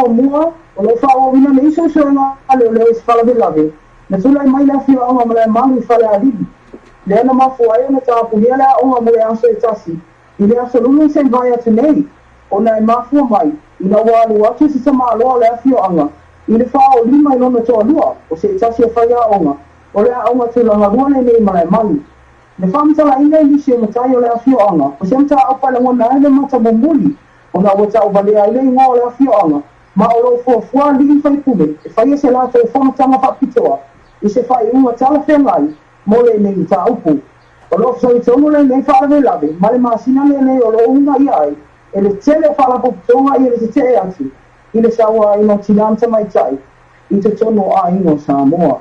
Muamua, o lo o faaauauina nei suesuega a leoleo i se faalavelave na tulai mai i le afioaga o Malaemalu i Falealili, lea na mafua ai ona tapunia le aoga mo le aso e tasi i le Aso Lulu i se i vae atu nei, ona e mafua mai ina ua alu atu se tamaloa o le afioaga i le faaolima i lona toalua o se tasi o faiaoga o le aoga tulaga lua lenei i Malaemalu. Na faamatalaina e nisi o matai o le afioaga o se mataupu e lagona ai le mata mumuli ona ua tauvalea ai le igoa o le afioaga ma o lo o fuafua alii faipule e faia se latou fonotaga faapitoa i se faaiuga talafeagai mo lenei mataupu. O lo o fesoaitonu lenei faalavelave ma le masina lenei o lo o uunaia ai e le tele o faalapotopotoga ia le tetee atu i le sauaina o tinā ma tamaitai i totonu o aiga o Samoa.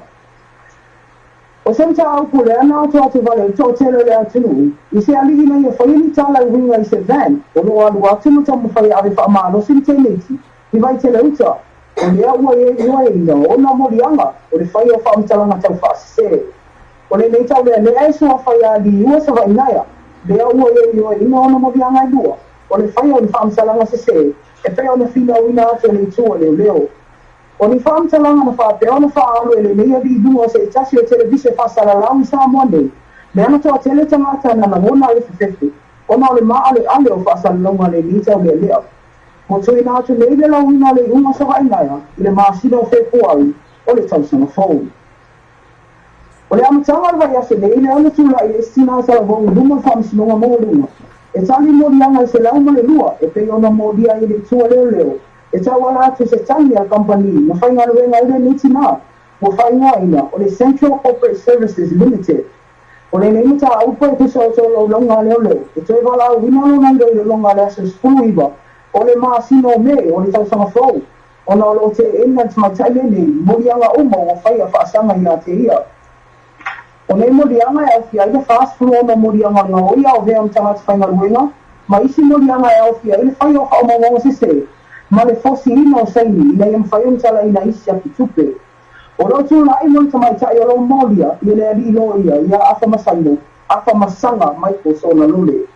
O se mataupu lea na atoato vale i toatele o le atunuu i se alii ina ia faia ni tala e uiga i se van o lo o alu atu ma taumafai e ave faamalosi le teineiti i Vaitele-uta, o lea ua ioeina ona moliaga o le faia o faamatalaga tau faasese. O lenei taulealea e suafa ia Liua Savainaea, lea ua ioeina ona moliaga e lua o le faia o ni faamatalaga sese e pei ona finauina atu e le itu a leoleo. O ni faamatalaga na faapea ona faaalu e lenei alii luga o se tasi o televise faasalalau i Samoa nei, lea na toatele tagata na lagona ai le fefefe ona o le maaleale o faasalalauga a lenei taulealea. Ua tuuina atu nei le lauina o le iuga o Savainaea i le masina o Fepuari o le tausaga fou. O le amataga o le vaiaso nei lea na tulai ai se tina talavou i luma o le Faamasinoga Maualuga e tali moliaga e 102 e pei ona molia ai e le itu a leoleo e tauala atu i se tagi a le kamupani na faigaluega ai lenei tina ua faaigoaina o le Central Corporate Services Limited. O lenei mataupu e tusa o tolaulauga a leoleo e toe valaauina lona iloilologa i le aso 19 o le masina o Me o le tausaga fou ona o lo o teena le tamaitai lenei moliaga uma ua faia faasaga ia te ia. O nei moliaga e aofia ai le 46 moliaga o le gaoi a o vea ma tagata faigaluega, ma isi moliaga e aofia ai le faia o faamaumauga sese ma le fosiina o saini ina ia mafai ona talaina isi siaki tupe. O lo o tulai mo le tamaitai o lo o molia ia le alii loia ia Afamasaino Afamasaga Michael Solalole.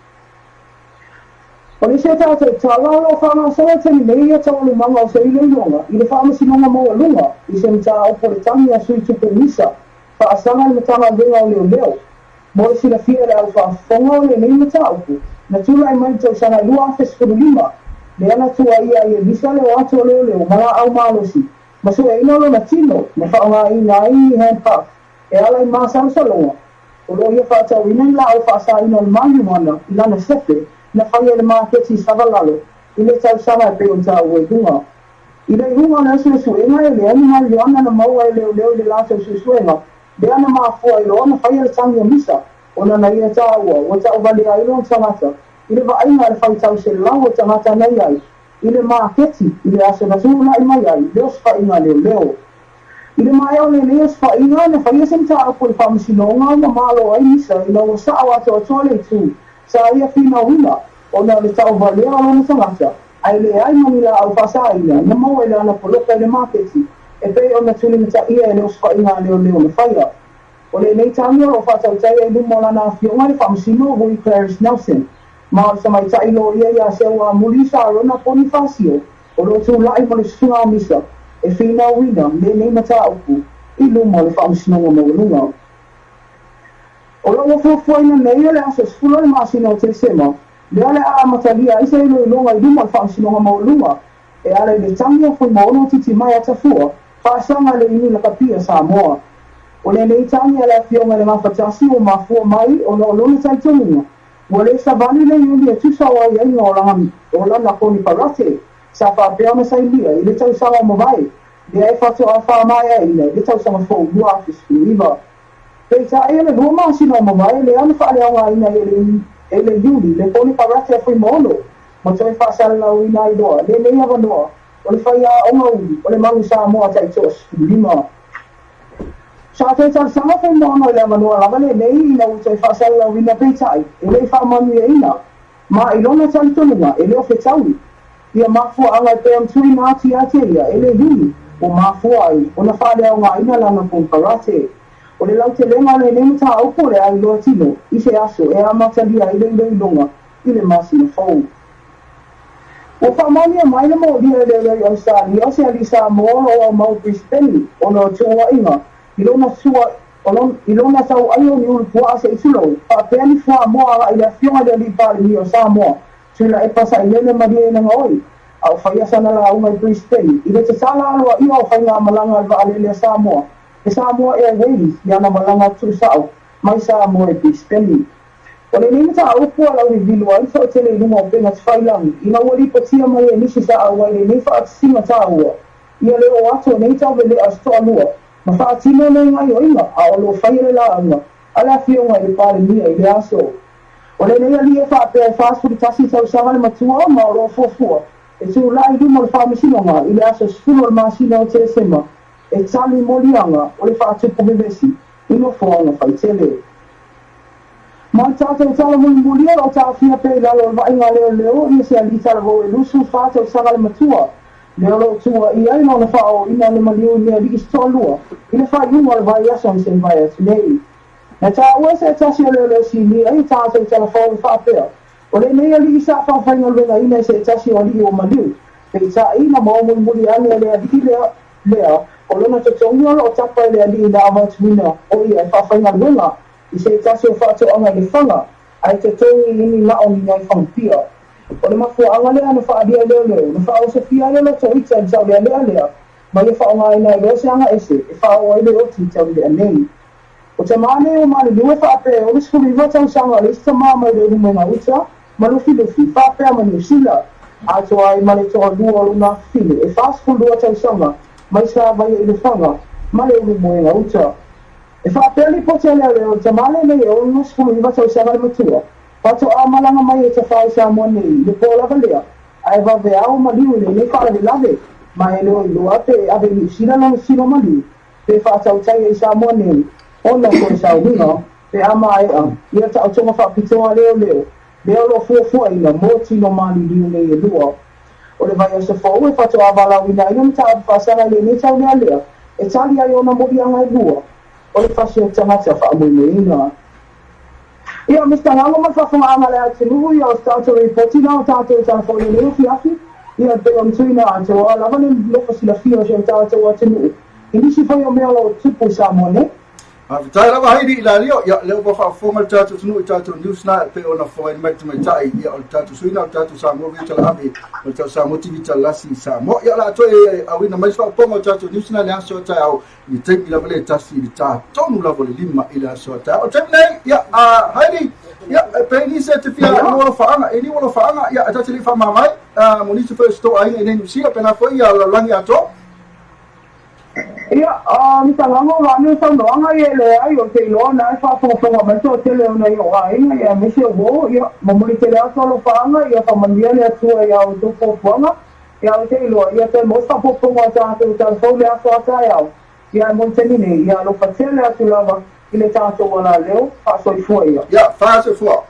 O le isi o tatou tala o lo o faagasolo i le taimi nei ia taualumaga o se iloiloga i le Faamasinoga Maualuga i se mataupu o le tagi a Sui Tupe Misa faasaga i le Matagaluega o Leoleo. Mo le silafia e le au faafofoga o lenei mataupu na tulai mai i le tausaga 2015 lea na tuuaia ai e Misa le o atu o leoleo ma laau malosi ma sueina lona tino na faaaogaina ai ni handcuff e ala i masalosaloga. O lo o ia faatauina ni laau faasaina o le marijuana i lana sefe na faia i le maketi i Savalalo i le tausaga e pei ona taua i luga. I le iuga o lea suesuega e leai ni marijuana na maua e leoleo i le latou suesuega lea na mafua ai loa ona faia le tagi o misa ona na ia taua ua tauvalea ai lona tagata i le vaaiga a le faitau selau o tagata na i ai i le maketi i le aso na tulai mai ai le osofaiga a leoleo. I le maea o lenei osofaiga, na faia se mataupu i le Faamasinoga ma malo ai Misa ina ua sao atoatoa le itu sa ia finauina ona o le tauvalea o lona tagata ae leai ma ni laau faasaina na maua i lana poloka i le maketi e pei ona tulimataia e le osofaiga a leoleo na faia. O lenei tagi o lo o faatautaia i luma o lana afioga le Faamasino Vui Clarence Nelson ma o le tamaitai loia ia Seuamuli Sarona Ponifasio O lo o tulai mo le susuga o Misa e finauina lenei mataupu i luma o le Faamasinoga Maualuga. O lo o ua fuafuaina nei o le aso 10 o le masina o Tesema lea o le a amatalia ai se iloiloga i luma o le Faamasinoga Maualuga e ala i le tagi o Fuimaono Titimaea Tafua faasaga le Inu Lakapi a Samoa. O lenei tagi a le Afioga i le Gafatasi ua mafua mai ona o lona talitonuga Ua le savali le iuli e tusa o aiaiga o lana konikarate sa faapea ona sainia i le tausaga ua mavae, lea e faatoa faamaeaina i le tausaga fou 2019. Peitai, o le lua masina ua mavae lea na faaleaogaina ai e le iuli le konikarate a Fuimaono ma toe faasalalauina ai loa lenei avanoa o le faiaoga ulu o le Manu Samoa taitoa 15. Sa toe talosaga Fuimaono i le avanoa lava lenei ina ua toe faasalalauina peitai e le i faamanuiaina ma i lona talitonuga e le o fetaui ia mafuaaga e pei ona tuuina atu ia te ia e le iuli ua mafua ai ona faaleaogaina lana konekarate. O le lautelega o lenei mataupu o le a iloa tino i se aso e amatalia ai le iloiloga i le masina fou. Ua faamaonia mai le molia e leoleo i Ausetalia o se alii Samoa o lo o aumau i Brisbane ona o tuuaiga i lona sua i lona tauaia o ni ulupuaa se i tulou, faapea ni fuamoa agai i le afioga i le Alii Palemia o Samoa, Tuilaepa Sailele Malielegaoi, a o faia sana lauga i Brisbane i le tatala aloaia o faigamalaga a le vaalele a Samoa, le Samoa Airways, i ana malaga tuusao mai Samoa i Brisbane. O lenei mataupu a lauivilu ai le toatele i luga o upega tafailagi ina ua lipotia mai e nisi sa auai lenei faatasiga taua ia le oo atu o nei tauvelea o se toalua ma faatino nei gaioiga a o lo o faia le lauga a le Afioga i le Palemia i le aso. O lenei alii e faapea e 41 tausaga le matua ma o lo o fuafua e tulai i luma o le Faamasinoga i le aso 10 o le masina o Tesema e tali moliaga o le faatupu vevesi i nofoaga faitele. Ma le tatou tala mulimuli o lo o taofia pea i lalo o le vaaiga a leoleo ia se alii talavou e 24 tausaga le matua, lea o lo o tuuaia i lona faaooina le maliu i mealii se toalua i le faaiuga o le vaiaso na se i vae atu nei. Na taua e se tasi o leoleo sinia i tatou talafou e faapea, o lenei alii sa faafaigaluegaina e se tasi o alii ua maliu, peitai na maua mulimuli ane e le alii lea, lea, o lona totogi o lo o tapa e le alii na avatuina o ia e faafaigaluega i se tasi o faatoaga i Lefaga, ae totogi i ni na o ni nai fagupia. O le mafuaaga lea na faaalia e leoleo, na faaosofia ai le loto ita i le taulealea lea, ma ia faaaogaina ai loa se aga ese e faaoo ai le oti i taulelea nei. O tamā nei ua maliliu e faapea e 69 tausaga o le isi tamā mai le Ulumoega Uta ma Lufilufi, faapea ma Niu Sila, atoa ai ma le toalua o lona afafine e 42 tausaga mai Savaia i Lefaga ma le Ulumoega Uta. E faapea lipoti a leoleo o le tamā lenei e 69 tausaga le matua, faatoa malaga mai e tafā i Samoa nei i le pō lava lea, ae vaveao maliu i lenei faalavelave, ma e le o iloa pe e ave i Niu Sila lona tino maliu pe faatautaia i Samoa nei ona toe sauniga pe a maea ia taotoga faapitoa a leoleo lea o lo o fuafuaina mo tino maliliu nei e lua. O le vaiaso fou e faatoa valaauina ai le mataupu faasaga i lenei taulealea e tali ai ona moliaga e lua o le fasi o tagata faamoemoeina. Ia, Mister Ngalo ma le faafogaaga a le atunuu, ia o se tatou ripoti la o tatou i tala foi i lenei afiafi, ia e pei ona tuuina atoa lava le nofo silafia o si o tatou atunuu i nisi foi o mea o lo o tupu i Samoa nei. Faafetai lava Heidi Ilalio, ia lea ua faafofoga le tatou atunuu i tatou news na e pei ona fofogaina mai le tamaitai, ia o le tatou suiga o le tatou Samoa Radio Talaave, o le tatou Samoa TV Talalasi i Samoa. Ia o le a toe auina mai se faaopoopoga o tatou news na i le aso a taeao i le taimi lava lea e tasi i le ta tonu lava o le lima i le aso a taeao. O le taimi nei, ia, Heidi, ia, pe nisi e te fia i alofaaga, e ni alofaaga, ia, e ta te le i faamavae, mo nisi foi o si tou aiga i nei Niu Sila, pena foi ia lalolagi atoa. Ia, Mita Lago, vane o saunoaga ia e leai, o te iloa na e faafogafoga mai toatele o nai ou aiga, ia aemaise o uo, ia, momoli tele atu alofaaga, ia faamanuia le Atua iā outou fuafuaga, Ia ou te iloa, ia toe maua se faaopoopoga o tatou tala fou le aso a taeao, ia e moni taimi nei, ia alofa tele atu lava i le tatou alaleo, faasoifua ia. Ia, faasoifua.